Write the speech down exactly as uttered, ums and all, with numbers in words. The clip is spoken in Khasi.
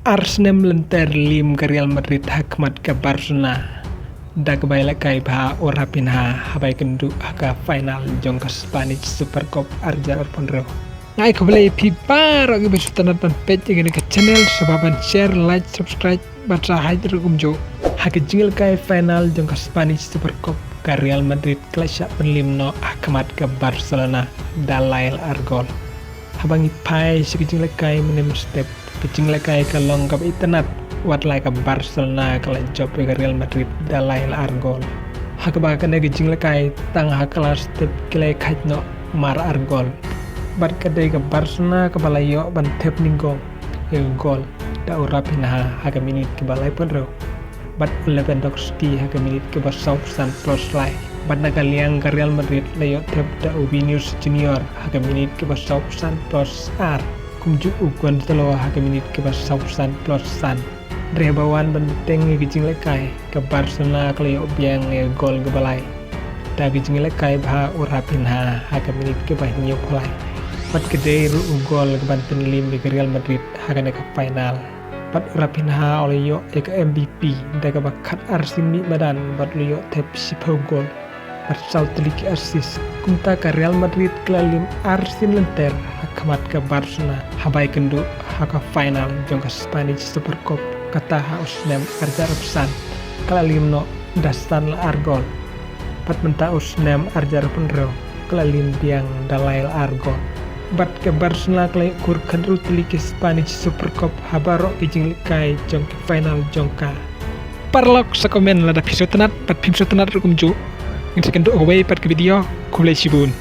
Ar snem lynter lim ka Real Madrid ha khmat ka Barcelona da kaba ïalehkai bha u Raphinha haba ïakynduh ha ka final jong ka Spanish Super Cup arhajar arphew hynriew. Nga ai khublei ïa phi baroh kiba sngewtynnat ban peit ïa kane ka channel, sngewbha ban share, like, subscribe bad sa hait ruh kumjuh. Ha ka jingïalehkai final jong ka Spanish Super Cup, ka Real Madrid ka la shah pynlim noh ha khmat ka Barcelona da lai la ar gol. Haba ngi phai sha ka jingïalehkai mynne mynstep, ka jingïalehkai ka long kaba itynnat, wat la ka Barcelona ka la jop ïa ka Real Madrid da lai la ar gol. Ha kaba kane ka jingïalehkai tang ha ka last step ki la ïakhaid noh mar ar gol. Bad ka dei ka Barcelona kaba la ïoh ban thep nyngkong ïa ka gol da u Raphinha ha ka minit kaba laiphew hynriew bad u Lewandowski ha ka minit kaba sawphew san plus lai. Bad na ka liang ka Real Madrid la ïoh thep da u Vinicius Junior ha ka minit kaba sawphew san plus ar, kumjuh u Gonzalo ha ka minit kaba sawphew san plus san. Hynrei haba wan ban bteng ïa ka jingïalehkai, ka Barcelona ka la ïoh biang ïa ka gol kaba lai da ka jingïalehkai bha u Raphinha ha ka minit kaba hynñiewphew lai. Bad ka dei ruh u gol kaban pynlim ïa ka Real Madrid ha kane ka final. Bad u Raphinha u la ïoh ïa ka M V P da kaba khat arsien mih madan bad u la ïoh thep shiphew gol bad saw tylli ki assist. Kumta ka Real Madrid ka la lim arsien lynter ha khmat ka Barcelona haba ïakynduh ha ka final jong ka Spanish Super Cup, kata ha u snem arhajar arphew san ka la lim noh da san la ar gol. Bad mynta u snem arhajar arphew hynriew ka la lim biang da lai la ar gol. Bad ka Barcelona ka la ïoh kur khathynriew tylli ki Spanish Super Cup ha baroh ki jingïalehkai jong ki final jong ka. Paralok, sa comment lada phi sngewtynnat bad phim sngewtynnat ruh kumjuh. Ngin sa ïakynduh ha kawei pat ka video. Khublei shibun.